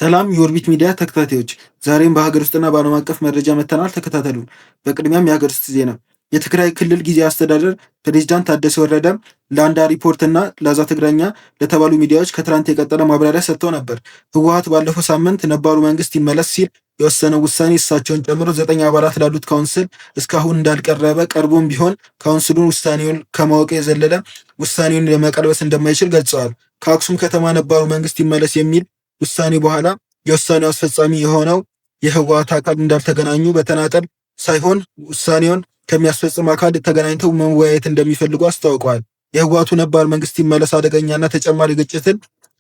ሰላም የኦርቢት ሚዲያ ተከታታዮች፣ ዛሬም በሀገር ውስጥና በዓለም አቀፍ መረጃ መጥተናል። ተከታተሉን። በቅድሚያም የሀገር ውስጥ ዜና። የትግራይ ክልል ጊዜያዊ አስተዳደር ፕሬዚዳንት ታደሰ ወረደ ለአንዳ ሪፖርት እና ላዛ ትግረኛ ለተባሉ ሚዲያዎች ከትናንት የቀጠለ ማብራሪያ ሰጥተው ነበር። ህወሓት ባለፈው ሳምንት ነባሩ መንግስት ይመለስ ሲል የወሰነው ውሳኔ እሳቸውን ጨምሮ 9 አባላት ላሉት council እስካሁን እንዳልቀረበ፣ ቀርቦም ቢሆን council ኡን ውሳኔውን ከማወቅ የዘለለ ውሳኔውን ለመቀልበስ እንደማይችል ገልጸዋል። ከአክሱም ከተማ ነባሩ መንግስት ይመለስ የሚል ውሳኔ በኋላ የውሳኔው አስፈጻሚ የሆነው የህወሓት አካል እንዳልተገናኙ፣ በተናጠል ሳይሆን ውሳኔውን ከሚያስፈጽም አካል ተገናኝተው መወያየት እንደሚፈልጉ አስታውቀዋል። የህወሓቱ ነባር መንግስት ይመለስ አደገኛና ተጨማሪ ግጭትን፣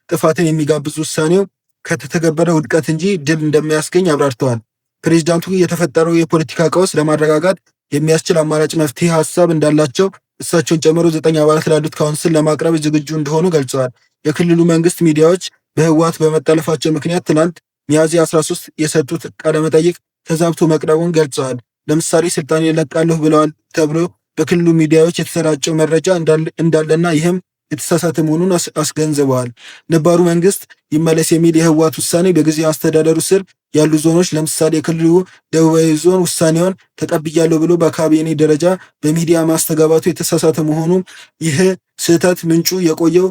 ጥፋትን የሚጋብዝ ውሳኔው ከተተገበረ ውድቀት እንጂ ድል እንደማያስገኝ አብራርተዋል። ፕሬዚዳንቱ የተፈጠረው የፖለቲካ ቀውስ ለማረጋጋት የሚያስችል አማራጭ መፍትሄ ሀሳብ እንዳላቸው እሳቸውን ጨምሮ 9 አባላት ላሉት council ለማቅረብ ዝግጁ እንደሆኑ ገልጸዋል። የክልሉ መንግስት ሚዲያዎች በህወሓት በመጠለፋቸው ምክንያት ትናንት ሚያዝያ 13 የሰጡት ቃለመጠይቅ ተዛብቶ መቅረቡን ገልጸዋል። ለምሳሌ ስልጣን እለቃለሁ ብለዋል ተብሎ በክልሉ ሚዲያዎች የተሰራጨው መረጃ እንዳለና ይህም የተሳሳተ መሆኑን አስገንዝበዋል። ነባሩ መንግስት ይመለስ የሚል የህወሓት ውሳኔ በጊዜያዊ አስተዳደሩ ስር ያሉ ዞኖች፣ ለምሳሌ የክልሉ ደቡባዊ ዞን ውሳኔውን ተቀብያለሁ ብሎ በካቢኔ ደረጃ በሚዲያ ማስተጋባቱ የተሳሳተ መሆኑ፣ ይህ ስህተት ምንጩ የቆየው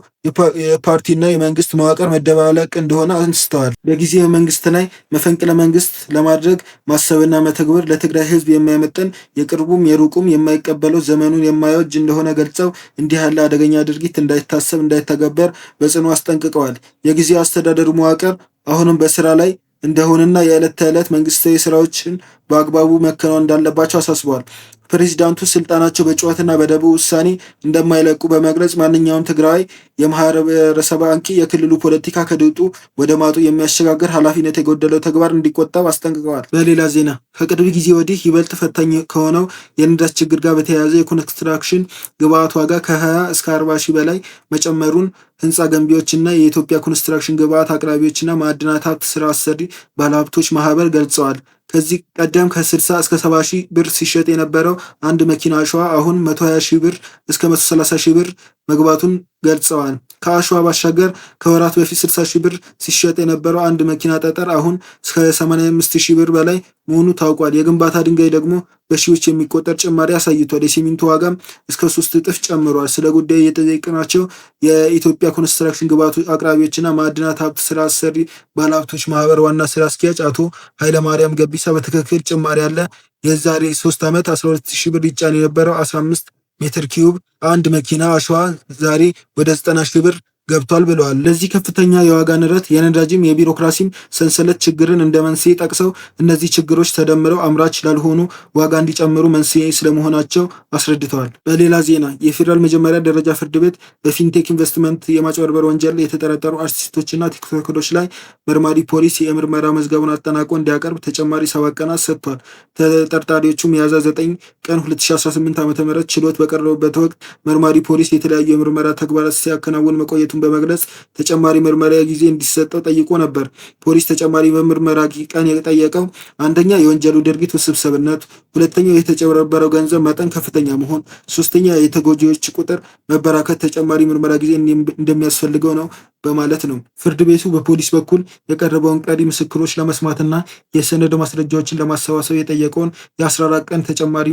የፓርቲና የመንግስት መዋቅር መደባለቅ እንደሆነ አንስተዋል። በጊዜያዊ መንግስት ላይ መፈንቅለ መንግስት ለማድረግ ማሰብና መተግበር ለትግራይ ህዝብ የማይመጥን፣ የቅርቡም የሩቁም የማይቀበለው፣ ዘመኑን የማይዋጅ እንደሆነ ገልጸው እንዲህ ያለ አደገኛ ድርጊት እንዳይታሰብ፣ እንዳይተገበር በጽኑ አስጠንቅቀዋል። የጊዜያዊ አስተዳደሩ መዋቅር አሁንም በስራ ላይ እንደሆነና የዕለት ተዕለት መንግስታዊ ስራዎችን በአግባቡ መከናወን እንዳለባቸው አሳስበዋል። ፕሬዚዳንቱ ስልጣናቸው በጩኸትና በደቦ ውሳኔ እንደማይለቁ በመግለጽ ማንኛውም ትግራዊ የማህበረሰብ አንቂ የክልሉ ፖለቲካ ከድጡ ወደ ማጡ የሚያሸጋግር ኃላፊነት የጎደለው ተግባር እንዲቆጠብ አስጠንቅቀዋል። በሌላ ዜና፣ ከቅርብ ጊዜ ወዲህ ይበልጥ ፈታኝ ከሆነው የነዳጅ ችግር ጋር በተያያዘ የኮንስትራክሽን ግብዓት ዋጋ ከ20 እስከ 40 ሺህ በላይ መጨመሩን ህንፃ ገንቢዎችና የኢትዮጵያ ኮንስትራክሽን ግብዓት አቅራቢዎችና ማዕድናት ሀብት ስራ አሰሪ ባለሀብቶች ማህበር ገልጸዋል። ከዚህ ቀደም ከ60 እስከ 70 ሺህ ብር ሲሸጥ የነበረው አንድ መኪና አሸዋ አሁን 120 ሺህ ብር እስከ 130 ሺህ ብር መግባቱን ገልጸዋል። ከአሸዋ ባሻገር ከወራት በፊት 60 ሺህ ብር ሲሸጥ የነበረው አንድ መኪና ጠጠር አሁን እስከ 85 ሺህ ብር በላይ መሆኑ ታውቋል። የግንባታ ድንጋይ ደግሞ በሺዎች የሚቆጠር ጭማሪ አሳይቷል። የሲሚንቶ ዋጋም እስከ 3 እጥፍ ጨምሯል። ስለ ጉዳዩ የጠየቅናቸው የኢትዮጵያ ኮንስትራክሽን ግብዓት አቅራቢዎችና ማዕድናት ሀብት ስራ አሰሪ ባለሀብቶች ማህበር ዋና ስራ አስኪያጅ አቶ ኃይለማርያም ገቢሳ በትክክል ጭማሪ አለ። የዛሬ 3 ዓመት 12 ሺህ ብር ይጫን የነበረው 15 ሜትር ኪዩብ አንድ መኪና አሸዋ ዛሬ ወደ 90 ሺህ ብር ገብቷል ብለዋል። ለዚህ ከፍተኛ የዋጋ ንረት የነዳጅም የቢሮክራሲም ሰንሰለት ችግርን እንደ መንስኤ ጠቅሰው እነዚህ ችግሮች ተደምረው አምራች ላልሆኑ ዋጋ እንዲጨምሩ መንስኤ ስለመሆናቸው አስረድተዋል። በሌላ ዜና፣ የፌዴራል መጀመሪያ ደረጃ ፍርድ ቤት በፊንቴክ ኢንቨስትመንት የማጭበርበር ወንጀል የተጠረጠሩ አርቲስቶችና ቲክቶከሮች ላይ መርማሪ ፖሊስ የምርመራ መዝገቡን አጠናቆ እንዲያቀርብ ተጨማሪ 7 ቀናት ሰጥቷል። ተጠርጣሪዎቹ ሚያዝያ 9 ቀን 2018 ዓ.ም ችሎት በቀረቡበት ወቅት መርማሪ ፖሊስ የተለያዩ የምርመራ ተግባራት ሲያከናውን መቆየቱን በመግለጽ ተጨማሪ ምርመራ ጊዜ እንዲሰጠው ጠይቆ ነበር። ፖሊስ ተጨማሪ በምርመራ ቀን የጠየቀው አንደኛ የወንጀሉ ድርጊት ውስብስብነት፣ ሁለተኛው የተጨበረበረው ገንዘብ መጠን ከፍተኛ መሆን፣ ሶስተኛ የተጎጂዎች ቁጥር መበራከት ተጨማሪ ምርመራ ጊዜ እንደሚያስፈልገው ነው በማለት ነው። ፍርድ ቤቱ በፖሊስ በኩል የቀረበውን ቀሪ ምስክሮች ለመስማትና የሰነድ ማስረጃዎችን ለማሰባሰብ የጠየቀውን የ14 ቀን ተጨማሪ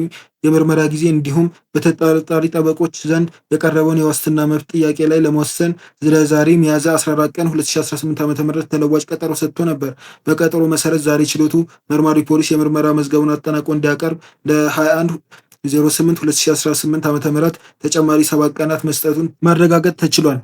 የምርመራ ጊዜ እንዲሁም በተጠርጣሪ ጠበቆች ዘንድ የቀረበውን የዋስትና መብት ጥያቄ ላይ ለመወሰን ለዛሬ ሚያዝያ 14 ቀን 2018 ዓ.ም ተለዋጭ ቀጠሮ ሰጥቶ ነበር። በቀጠሮ መሰረት ዛሬ ችሎቱ መርማሪ ፖሊስ የምርመራ መዝገቡን አጠናቆ እንዲያቀርብ ለ21 08 2018 ዓ.ም ተጨማሪ 7 ቀናት መስጠቱን ማረጋገጥ ተችሏል።